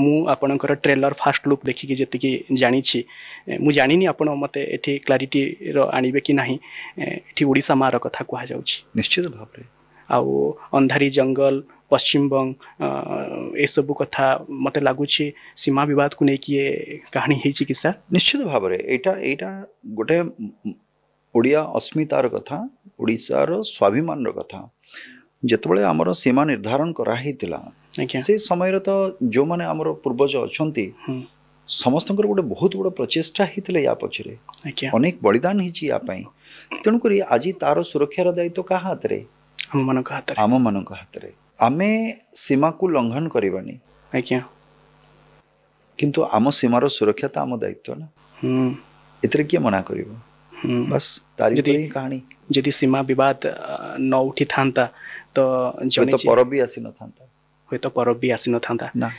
ମୁଁ ଆପଣଙ୍କର trailer first look ଦେଖିକି ଯେତିକି ଜାଣିଛି, ମୁଁ ଜାଣିନି ଆପଣ ମୋତେ ଏଠି କ୍ଲାରିଟିର ଆଣିବେ କି ନାହିଁ, ଏଠି ଓଡ଼ିଶା ମାର କଥା କୁହାଯାଉଛି। ନିଶ୍ଚିତ ଭାବରେ। ଆଉ ଅନ୍ଧାରୀ ଜଙ୍ଗଲ, ପଶ୍ଚିମବଙ୍ଗ, ଏସବୁ କଥା ମୋତେ ଲାଗୁଛି ସୀମା ବିବାଦକୁ ନେଇକି ଏ କାହାଣୀ ହେଇଛି କି ସାର୍? ନିଶ୍ଚିତ ଭାବରେ ଏଇଟା ଗୋଟେ ଓଡ଼ିଆ ଅସ୍ମିତାର କଥା, ଓଡ଼ିଶାର ସ୍ୱାଭିମାନର କଥା। ଯେତେବେଳେ ଆମର ସୀମା ନିର୍ଦ୍ଧାରଣ କରାହେଇଥିଲା, ସେ ସମୟରେ ତ ଯେଉଁମାନେ ଆମର ପୂର୍ବଜ ଅଛନ୍ତି ସମସ୍ତଙ୍କର ଗୋଟେ ବହୁତ ବଡ଼ ପ୍ରଚେଷ୍ଟା ହେଇଥିଲା ୟା ପଛରେ, ଅନେକ ବଳିଦାନ ହେଇଛି ୟା ପାଇଁ। ତେଣୁକରି ଆଜି ତାର ସୁରକ୍ଷାର ଦାୟିତ୍ୱ କାହା ହାତରେ? ଆମମାନଙ୍କ ହାତରେ। ଆମମାନଙ୍କ ହାତରେ। ଆମେ ସୀମାକୁ ଲଙ୍ଘନ କରିବାନି, ଆଜ୍ଞା, କିନ୍ତୁ ଆମ ସୀମାର ସୁରକ୍ଷା ତ ଆମ ଦାୟିତ୍ୱ ନା, ଏଥିରେ କିଏ ମନା କରିବ? ବାସ୍ ତାରି ହିଁ କାହାଣୀ। ଯଦି ସୀମା ବିବାଦ ନ ଉଠିଥାନ୍ତା ତ ଜଣେ ପରବ ବି ଆସିନଥାନ୍ତା, ହୁଏତ ପରବ ବି ଆସିନଥାନ୍ତା ନା।